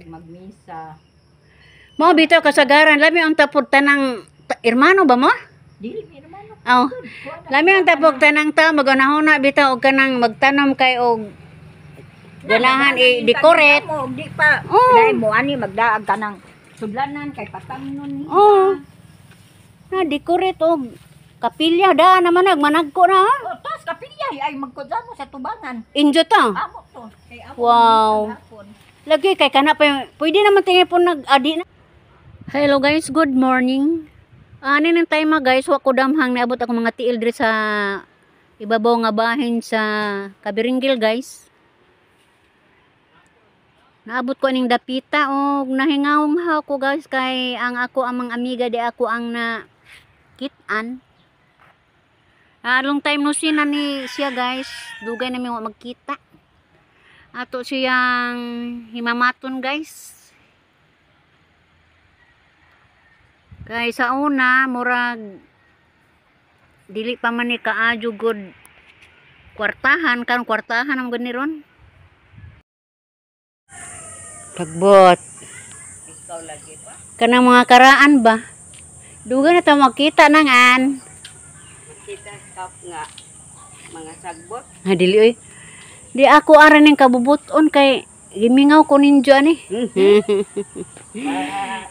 Magmisa. Mo bitaw kasagaran lami ang tapod tanang hermano ba mo? Dili mi hermano. Oh. Lami ang tapod tanang tao magunahuna bitaw og kanang magtanom kay og ganahan i-decorate. Mo di pa oh. Dai mo ani magdaag kanang sudlanan kay patamnon ni. Oh. Na decorate og kapilya da naman nagmanagko na. Oh, tas kapilya ay magkudza mo sa tubangan. Injo ta. Amo to. Kay amo. Wow. Lagi kay kana pa yung, pwede naman tingin po nag-adi na. Hello guys, good morning. Ani nang time guys, wa ko damhang niabot ako mga tiil diri sa ibabaw nga bahin sa Kabiringgil guys. Naabot ko aning dapita og nahingawong ko guys kay ang ako ang mga amiga di ako ang na kit-an. Long time no see na ni siya guys, dugay na mi wa magkita. Ato siyang himamaton guys. Kay sa una murag dili pa man ni kaadyo good kwartahan kan kwartahan ang gani ron. Pagbot. Ikaw lagi pa. Kanang mga karaan ba? Dugay na ta makita nang an. Makita kap nga mga sagbot. Ha dili oy. Di ako aran ning kabubuton kay gimingaw ko ninyo ani.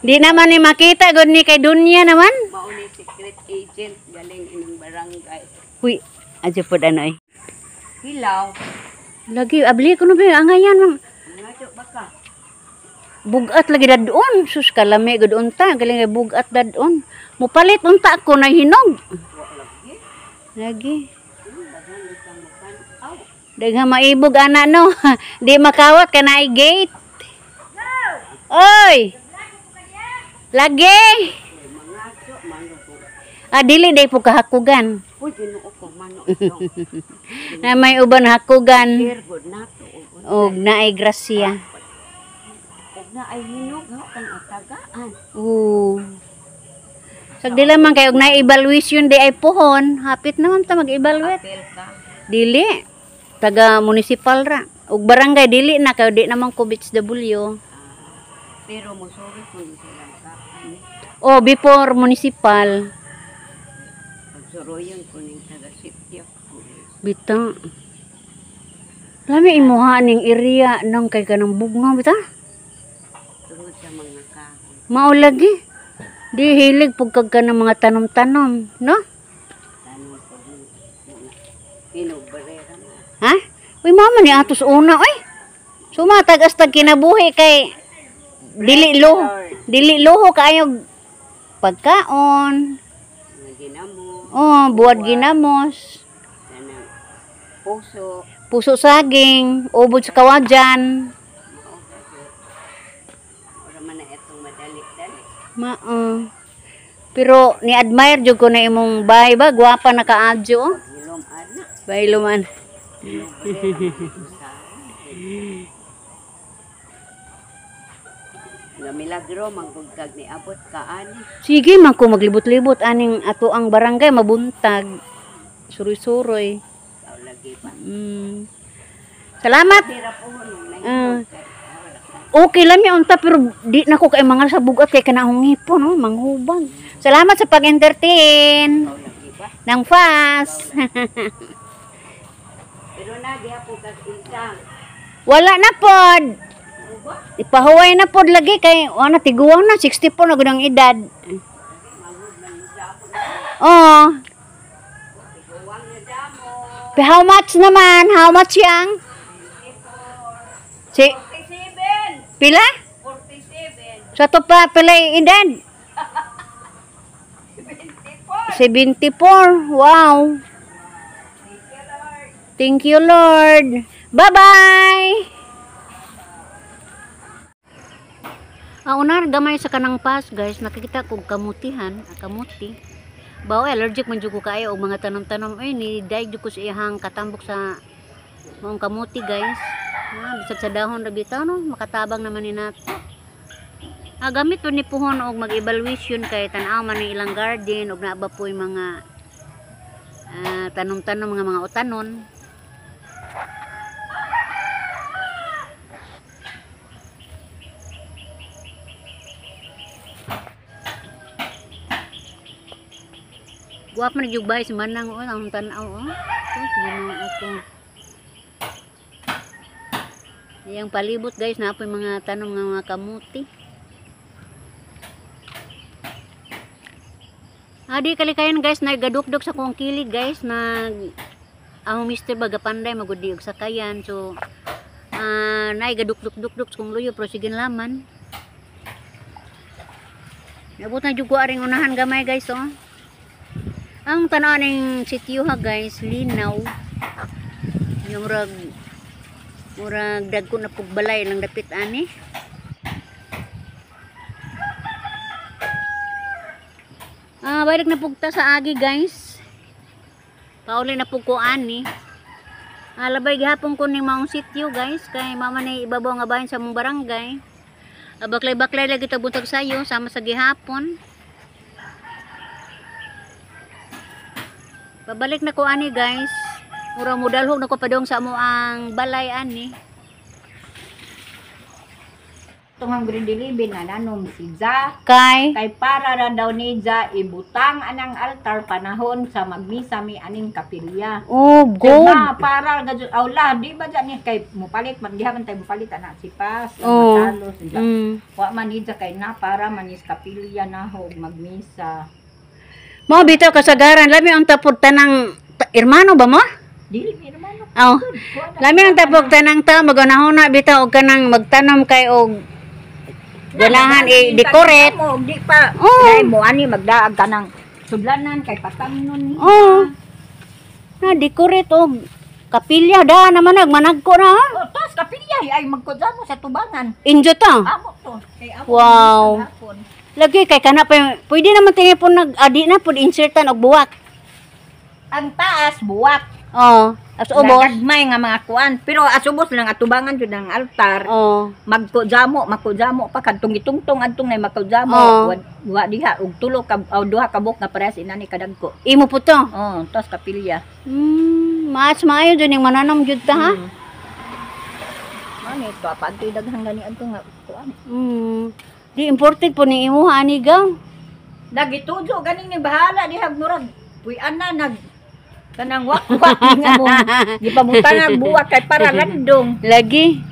Di naman ni makita gud ni kay dunya naman. Mao ni secret agent galing ining barangay. Uy, adyo pod ano ay. Hilaw. Lagi abli ko no ba angayan mang Ngadyo ba ka? bugat lagi dadon. Sus kalami gud unta galing kay bugat dadon. Mupalit unta ako na hinog. Lagi. Daghan maibog ana no. Di makawat kanay gate. Oy. Lagi. Ah, dili day po kahakugan. Uy, Ginoo ko mano. Na may uban hakugan. Og naay grasya. Og naay hinog ha kang atagaan. Oo. Sagdi lamang kay og naay evaluation di ay pohon, hapit naman ta mag-evaluate. Dili taga municipal ra. Og barangay dili na kay di naman ko beach W. Pero mosuri ko sila ka. Oh, before municipal. Pagsuroyon ko ning taga sityo. Bita. Lami imuha ning area nang kay kanang bugnaw bita. Tungod sa mga kahoy. Mao lagi. Di hilig pug kag kanang mga tanom-tanom, no? Tanom pug mga pinubarera na. Ha? Uy, mama ni atos una oy. Sumatag astag kinabuhi kay dili lo, dili loho kaayo pagkaon. Ginamo. Oh, buwad ginamos. Puso. Puso saging, ubod sa kawajan. Ora man na itong madali-dali. Mao. Pero ni-admire jud ko na imong bahay ba, gwapa na kaadyo. Oh. Hilom ana. Baylo man. Nga milagro manggugtag ni abot ka ani. Sige man ko maglibot-libot aning ato ang barangay mabuntag. Suroy-suroy. Lagi pa. Salamat. Okay lang mi unta pero di na ko kay mga sa bugat kay kanang ngipon no, manghubag. Salamat sa pag-entertain. Nang fast. Pero na gihapon kag isang. Wala na pod. Ipahuway na pod lagi kay ana tiguang na 64 na gud ang edad. Oh. Pero how much naman? How much yang? Si 47. Pila? 47. Sa to pa pila edad? 74. Wow. Thank you, Lord. Bye-bye. Ang unar gamay sa kanang pas, guys, nakikita kog kamutihan, kamuti. Bawo allergic man jud ko kaayo og mga tanom-tanom ay ni daig jud ko sa iyang katambok sa maong kamuti, guys. Ah, bisag sa dahon ra bitaw no, makatabang naman ni nato. Ah, gamit po ni puhon og mag-evaluation kay tan-aw man ni ilang garden og naa ba po'y mga tanom-tanom mga utanon. Guwap man gyud bay si Manang oh, ang tan-aw oh. Sus, Ginoo ko. Iyang palibot, guys, naa po'y mga tanom nga mga kamuti. Adi kalikayan, guys, nagadukdok sa kong kilid, guys, nag ang Mr. Baga panday magudi og sakayan, so nay gadukduk-dukduk sa kong luyo pero sige laman. Nabot na jud ko aring unahan gamay, guys, oh. Ang tan-aw ning sitio ha, guys, linaw. Yung murag murag dagko na pugbalay lang dapit ani. Ah, balik na pugta sa agi, guys. Pauli na pug ko ani. Ah, labay gihapon ko ning maong sitio, guys, kay mama ni ibabaw nga bahin sa mong barangay. Ah, baklay-baklay lagi ta buntag sayo sama sa gihapon. Pabalik na ko ani, guys. Mura modalhog na ko padong sa amo ang balay ani. Tungang grade 11 na nanom si Ja. Kay Kay para ra daw ni Ja ibutang anang altar panahon sa magmisa mi aning kapilya. Oh, Diba, good. para gadyo awla di ba dyan ni kay mupalit man diha man tay mupalit ana si Pas Oo. matalo si Ja. Mm. Wa man ni Ja kay na para manis kapilya na ho magmisa. Mao bitaw kasagaran lami ang tapod tanang hermano ba mo? Dili mi naman. Oh. Lami ang tapod tanang tao magunahuna bitaw og kanang magtanom kay og ganahan i-decorate. Mo di pa Oo. dai mo ani magdaag kanang sudlanan kay patangnon ni. Oo. Na decorate og kapilya da naman nagmanagko na. Ha? Oh, tos kapilya ay magkudza mo sa tubangan. Injo ta. Amo to. Kay amo. Wow. sa hapon. Lagi kay kana pa pwede naman tingi po nag adi na pud insertan og buwak. Ang taas buwak. Oh, as ubos. Nagagmay nga mga kuan, pero as ubos lang atubangan jud ang altar. Oh. Magkujamo, makujamo pa kadtong gitungtong adtong nay makujamo. Oo. Wa, wa diha og tulo ka o duha ka buok nga parehas inani kadagko. Imo po to. Oh, tos kapilya. Mas maayo jud ning mananom jud ta ha. Mani to pa adtoy daghan gani adto nga kuan. Di imported po ni imuha ani gaw. Nagitujo ganing ni bahala diha murag puy-an na nag kanang wak-wak nga mo. Gipamutanag buwak kay para landong. Lagi.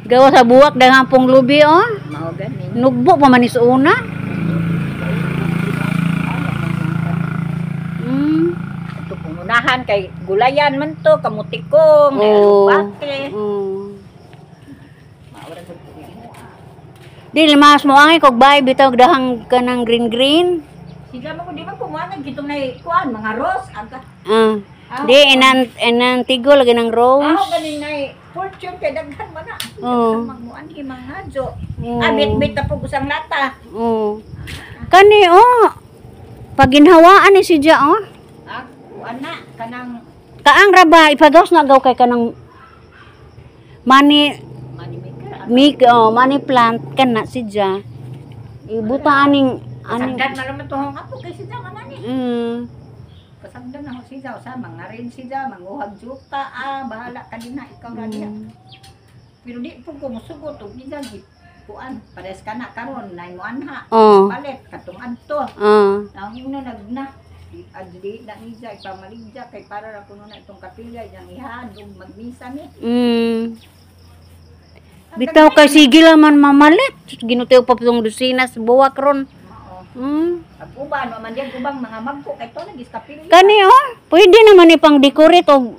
Gawa sa buwak dahang pong lubi oh. Mao gani. Nugbo pa man ni sa una. Ito pangunahan kay gulayan man to, kamutikong, Oo. bake. Maura sa Di mas mo angay kog bay bitaw dahang kanang green green. Sila mo di ba kumuha gitong nay kuan mga rose aga. Ah. Di inan inan tigo lagi ng rose. Aho ganing nay fortune kay daghan man na. Oo. Magmuan hi mga jo. Oo. Ah, bit-bit na po usang lata. Oo. Kani oh. Paginhawaan ni si Ja oh. Ah, kuan na kanang Kaang ra ba ipagawas na gaw kay kanang money money maker. make oh, money plant kana si Ja. Ibuta aning aning Kasagdan na naman to hong apo kay siya man ani. Kasagdan na ho siya sa mga rin siya manguhag juka ah bahala ka din na ikaw ra diha. Pero di po ko musugot og di gi kuan pares ka na karon nay mo anha. Oh. Palit katong adto. Ah. Ang ino nagna di adli na niya ipamaligya kay para ra kuno na itong kapilya yang ihaan ug magmisa ni. Bitaw kay sige lang man mamalit. Ginutaw pa tong dusinas buwak ron. Mao. Mm. Ag uban wa man diyan ubang mga magko kay to nagis kapilya. Kani oh, pwede naman ipang decorate og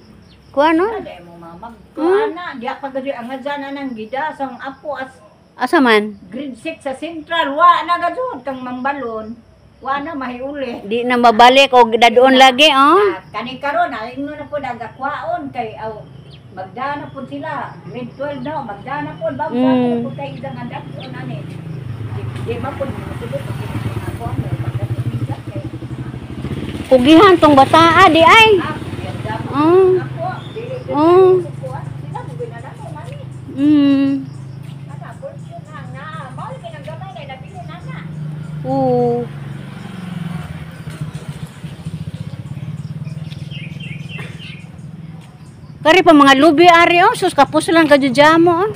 kuan oh. Dai mo mga magko ana diya pa gud ang adyan anang gida sa ang apo as Asa man? grade 6 sa Central wa na gajud kang mambalon. Wa na mahiuli. Di na mabalik og dadoon lagi oh. Ah, kani karon ay ingno na pud ang gakwaon kay aw magdana pud sila grade 12 na magdana pud bago na pud kay isang anak ko nani di, di man pud musugot og ako mo pagdating minsan kay Kugihan tong bataa di ay. Oh. Oh. Mm. Oo. Kari pa mga lubi ari oh, sus kapos lang kadjamo oh.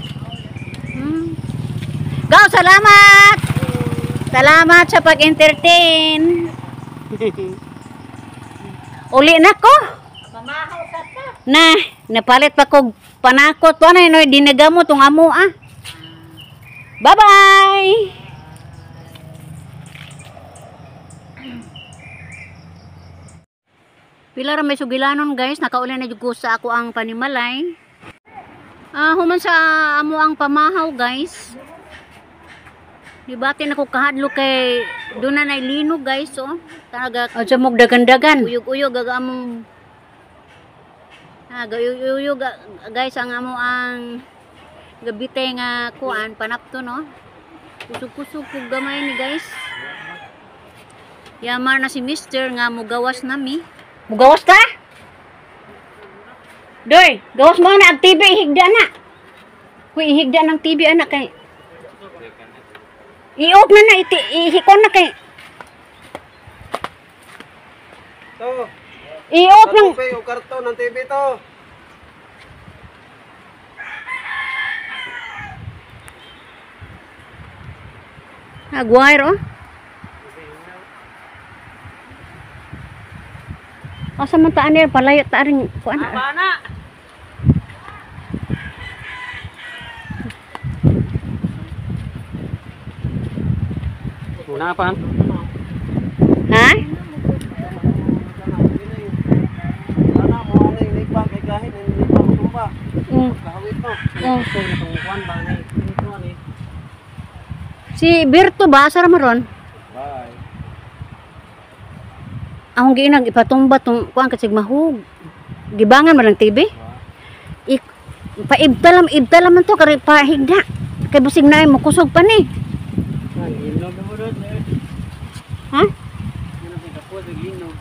Mm. Go, salamat. Salamat sa pag-entertain. Uli na ko. Mamahaw sa ta. Na, napalit pa kog panakot to na noy dinagamo tong amo ah. Bye-bye. Pila ra may sugilanon guys, nakauli na jud ko sa ako ang panimalay. Human sa amo ang pamahaw guys. Dibati na ko kahadlo kay doon na nay lino guys oh. Talaga adya mog dagan-dagan. Uyog-uyog aga among gayuyog guys ang amo ang gabite nga kuan panapto no. Kusog-kusog kog gamay ni guys. Yamar na si Mister nga mugawas nami. Mugawas ka? Doy, gawas mo na ang TV higda na. Kuy higda ng TV anak kay. I-off na na iti ihikon na kay. To. I-off ng Tubig o karton ng TV to. Nag-wire oh. Asa man taan niya palayo ta rin kuan. Ana. Una pa. Ha? Ana mo ana ini pa kay gahin ini pa tumba. Mm. Kahawit mo. Mm. Ito itong kuan ba ni ito ani. Si Berto ba asa ra maron? Bye. Akong giinag ipatumba tong kuan kasig mahug. Gibangan man lang TV. Ik paibtalam ibtalam man to kari pahigda. Kay busig na ay mokusog pa ni. Ang inog mo ro. Ha? Ano kay kapos ang inog.